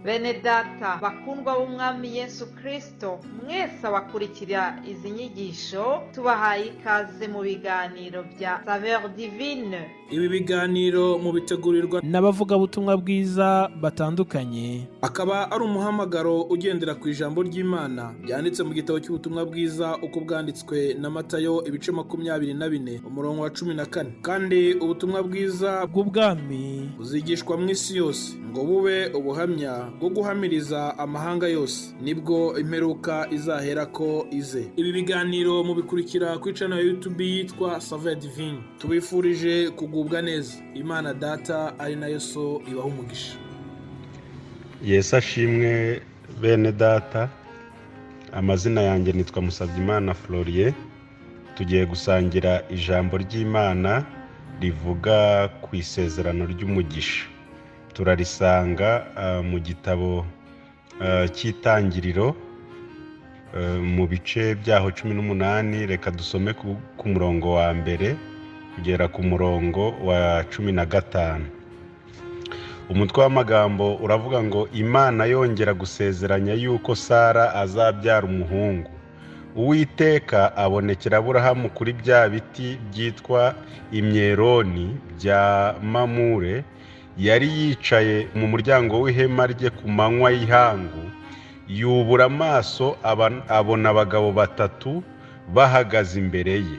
Bene data bakundwa b'Umwami Yesu Kristo, mwese abakurikira izi nyigisho, tubahaye ikaze mu biganiro bya Saveur Divine. Ibi biganiro mubitegurirwa n'abavugabutumwa bwiza batandukanye. Akaba ari umuhamagaro ugendera ku ijambo ry'Imana ryanditse mu gitabo cy'ubutumwa bwiza uko bwanditswe na Matayo, ibice 24, umurongo wa 14. Kandi ubutumwa bwiza bw'ubwami buzigishwa mu isi yose ngo bube ubuhamya bwo guhamiriza amahanga yose, nibwo imperuka izaherako ize. Ibi biganiro mubikurikira kuri channel ya YouTube yitwa Saveur Divine. Tubifurije kugubwa neza. Imana Data ari nayo So ibaha umugisha. Yesu ashimwe, bene data. Amazina yanjye nitwa Musabyimana Florier. Tugiye gusangira ijambo ry'Imana rivuga ku isezerano ry'umugisha. Turarisanga mu gitabo cy'Itangiriro, mu bice byaho 18. Reka dusome ku murongo wa mbere kugera ku murongo wa 15. Umutwe w'amagambo uravuga ngo: "Imana yongera gusezeranya yuko Sara azabyara umuhungu." Uwiteka abonekera Aburahamu kuri bya biti byitwa imyeroni bya Mamure. Yari yicaye mu muryango w'ihema rye ku manywa y'ihangu. Yubura amaso, abona abagabo batatu bahagaze imbere ye.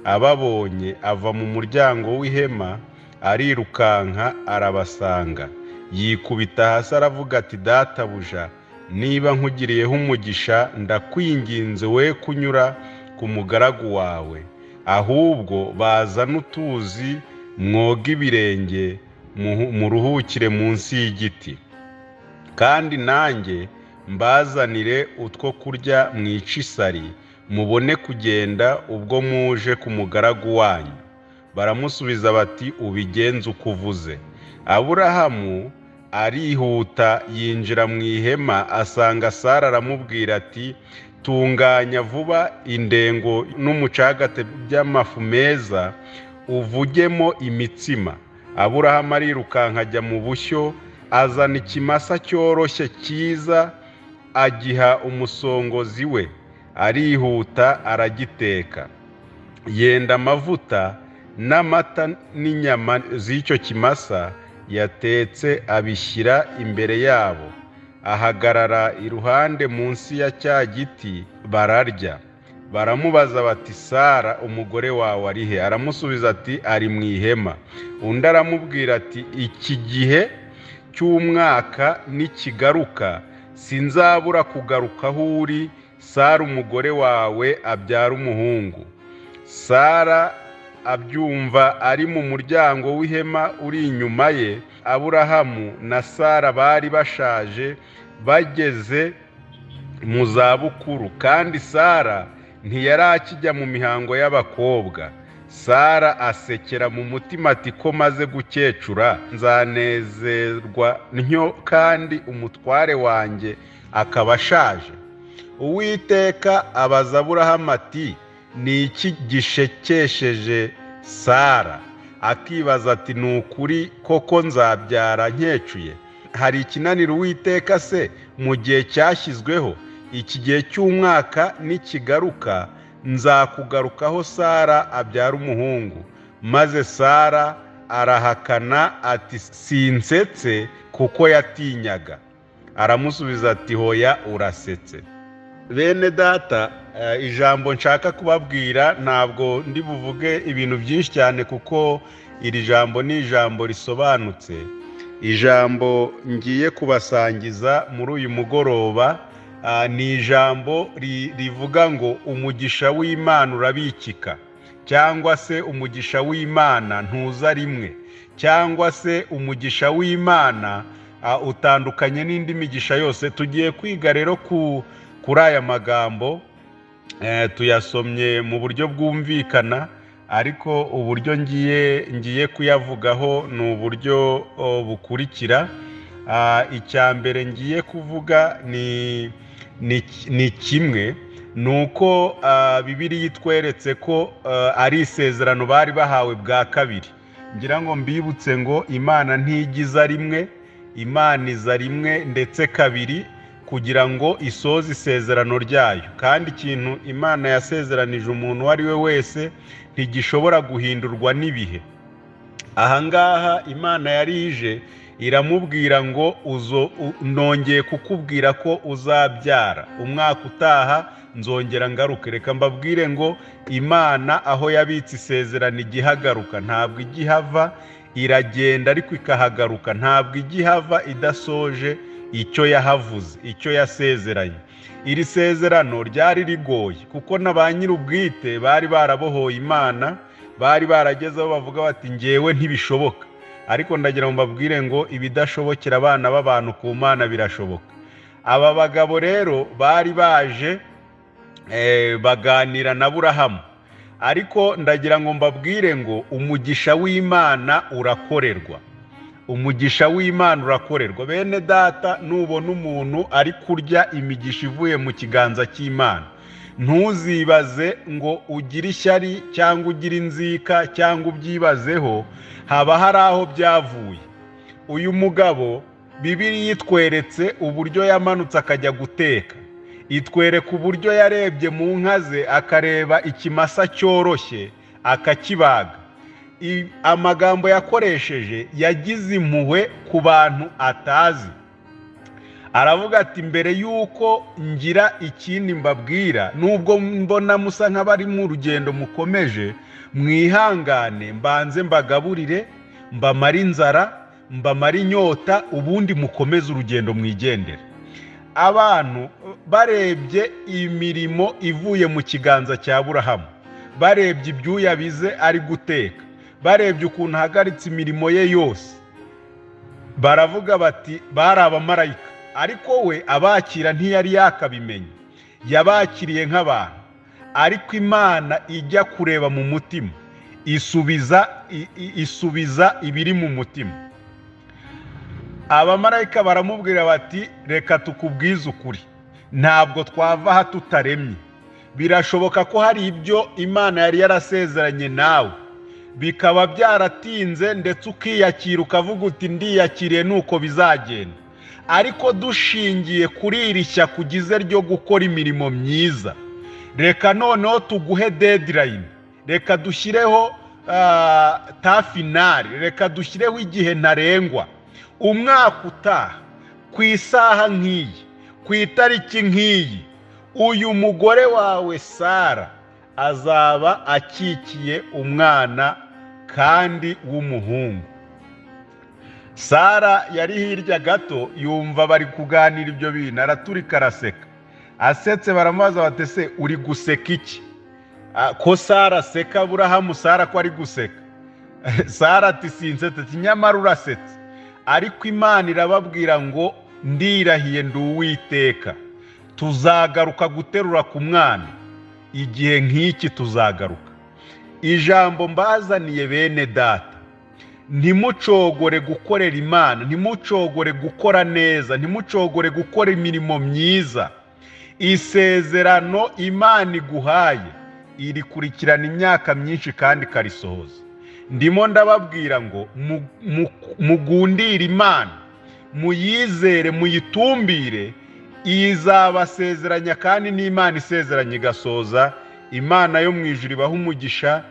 Ababonye, ava mu muryango w'ihema, arirukanka arabasanga, yikubita hasi, aravuga ati: "Databuja, niba nkugiriyeho umugisha, ndakwinginze we kunyura ku mugaragu wawe, ahubwo bazane utuzi mwoge ibirenge, muruhukire munsi y'igiti, kandi nanjye mbazanire utwo kurya mwice isari, mubone kugenda ubwo muje ku mugaragu wanyu." Baramusubiza bati: "Ubigenze uko uvuze." Aburahamu arihuta, yinjira mu ihema, asanga Sara, aramubwira ati: "Tunganya vuba indengo n'umucagate by'amafu meza, uvugemo imitsima." Aburahamu arirukanka ajya mu bushyo, azana ikimasa cyoroshye cyiza, agiha umusongozi we, arihuta aragiteka. Yenda amavuta n'amata n'inyama z'icyo kimasa yatetse, abishyira imbere yabo, ahagarara iruhande munsi ya cya giti, bararya. Baramubaza bati: "Sara umugore wawe ari he?" Aramusubiza ati: "Ari mu ihema." Undi aramubwira ati: "Iki gihe cy'umwaka nikigaruka, sinzabura kugaruka aho uri, Sara umugore wawe abyara umuhungu." Sara abyumva ari mu muryango w'ihema uri inyuma ye. Aburahamu na Sara bari bashaje, bageze mu zabukuru, kandi Sara ntiyari akijya mu mihango y'abakobwa. Sara asekera mu mutima ati: "Ko maze gukecura, nzanezerwa ntyo kandi umutware wanjye akaba ashaje?" Uwiteka abaza Aburahamu ati: "Ni iki gishekesheje Sara, akibaza ati: 'Ni ukuri koko nzabyara nkecuye?' Hari ikinanira Uwiteka se? Mu gihe cyashyizweho, iki gihe cy'umwaka nikigaruka, nzakugarukaho, Sara abyara umuhungu." Maze Sara arahakana ati: "Sinsetse," kuko yatinyaga. Aramusubiza ati: "Hoya, urasetse." Bene data, ijambo nshaka kubabwira, ntabwo ndi buvuge ibintu byinshi cyane kuko iri jambo ni ijambo risobanutse. Ijambo ngiye kubasangiza muri uyu mugoroba ni ijambo rivuga ngo: umugisha w'Imana urabikika, cyangwa se umugisha w'Imana ntuza rimwe, cyangwa se umugisha w'Imana utandukanye n'indi migisha yose. Tugiye kwiga rero kuri aya magambo. Tuyasomye mu buryo bwumvikana, ariko uburyo ngiye kuyavugaho ni uburyo bukurikira. Icya mbere ngiye kuvuga ni kimwe, ni uko Bibiliya itweretse ko ari isezerano bari bahawe bwa kabiri. Ngira ngo mbibutse ngo Imana ntigiza rimwe. Imana iza rimwe ndetse kabiri kugira ngo isoze isezerano ryayo. Kandi ikintu Imana yasezeranije umuntu uwo ari we wese ntigishobora guhindurwa n'ibihe. Ahangaha Imana yari ije iramubwira ngo nongeye kukubwira ko uzabyara umwaka utaha, nzongera ngaruke. Reka mbabwire ngo Imana aho yabitse isezerano igihagaruka, ntabwo igihava, iragenda ariko ikahagaruka, ntabwo igihava idasoje icyo yahavuze, icyo yasezeranye. Iri sezerano ryari rigoye kuko na ba nyir'ubwite bari barabohoye Imana, bari barageze aho bavuga bati ngewe ntibishoboka. Ariko ndagira ngo mbabwire ngo ibidashobokera abana b'abantu ku Mana birashoboka. Aba bagabo rero bari baje baganira na Aburahamu, ariko ndagira ngo mbabwire ngo umugisha w'Imana urakorerwa. Umugisha w'Imana urakorerwa. Bene data, nubona umuntu ari kurya imigisha ivuye mu kiganza cy'Imana, ntuzibaze ngo ugire ishyari cyangwa ugire inzika cyangwa ubyibazeho, haba hari aho byavuye. Uyu mugabo Bibiliya itweretse uburyo yamanutse akajya guteka, itwereka uburyo yarebye mu nka ze akareba ikimasa cyoroshye akakibaga. Amagambo yakoresheje yagize impuhwe ku bantu atazi. Aravuga ati mbere y'uko ngira ikindi mbabwira, nubwo mbona musa nk'abari mu rugendo mukomeje, mwihangane mbanze mbagaburire, mbamare inzara, mbamare inyota, ubundi mukomeze urugendo mwigendere. Abantu barebye imirimo ivuye mu kiganza cya Aburahamu, barebye ibyuya bize ari guteka, barebye ukuntu ahagaritse imirimo ye yose, baravuga bati bari abamarayika. Ariko we abakira ntiyari yakabimenya, yabakiriye nk'abantu. Ariko Imana ijya kureba mu mutima, isubiza ibiri mu mutima. Abamarayika baramubwira bati reka tukubwize ukuri, ntabwo twava aha tutaremye. Birashoboka ko hari ibyo Imana yari yarasezeranye nawe bikaba byaratinze, ndetse ukiyakira ukavuga uti ndiyakiriye nuko bizagenda. Ariko dushingiye kuri iri shyaka ugize ryo gukora imirimo myiza, reka noneho tuguhe deadline, reka dushyireho ta finale, reka dushyireho igihe ntarengwa. Umwaka utaha ku isaha nk'iyi, ku itariki nk'iyi, uyu mugore wawe Sara azaba akikiye umwana kandi w'umuhungu. Sara yari hirya gato yumva bari kuganira ibyo bintu, araturika araseka. Asetse baramubaza bati ese uri guseka iki? Ko Sara aseka, Aburahamu Sara ko ari guseka? Sara ati sinsetse. Ati nyamara urasetse. Ariko Imana irababwira ngo ndirahiye ndi Uwiteka, tuzagaruka guterura ku mwana igihe nk'iki, tuzagaruka. Ijambo mbazaniye bene data, ntimucogore gukorera Imana, ntimucogore gukora neza, ntimucogore gukora imirimo myiza. Isezerano Imana iguhaye irikurikirana imyaka myinshi kandi ikarisohoza. Ndimo ndababwira ngo mugundire Imana, muyizere, muyitumbire, izabasezeranya kandi n'Imana isezeranya igasoza. Imana yo mu ijuru ibahe umugisha,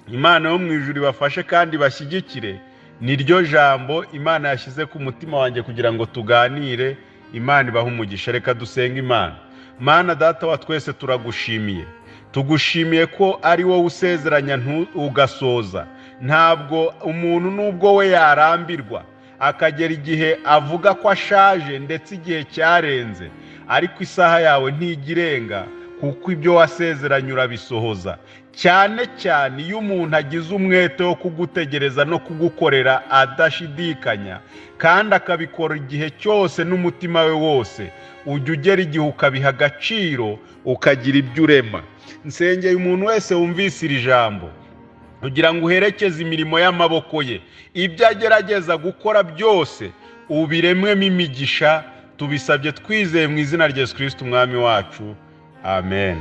Imana yo mu ijuru ibafashe kandi bashyigikire. Niryo jambo Imana yashyize ku mutima wanjye kugira ngo tuganire. Imana ibahe umugisha. Reka dusenge Imana. Mana data wa twese, turagushimiye, tugushimiye ko ari wowe usezeranya ugasoza. Ntabwo umuntu nubwo we yarambirwa akagera igihe avuga ko ashaje ndetse igihe cyarenze, ariko isaha yawe ntigirenga, kuko ibyo wasezeranye urabisohoza. Cyane cyane iyo umuntu agize umwete wo kugutegereza no kugukorera adashidikanya, kandi akabikora igihe cyose n'umutima we wose, ujya ugera igihe ukabiha agaciro, ukagira ibyo urema. Nsengeye umuntu wese wumvise iri jambo kugira ngo uherekeze imirimo y'amaboko ye, ibyo agerageza gukora byose ubiremwemo imigisha. Tubisabye twizeye mu izina rya Yesu Kristo umwami wacu, amen.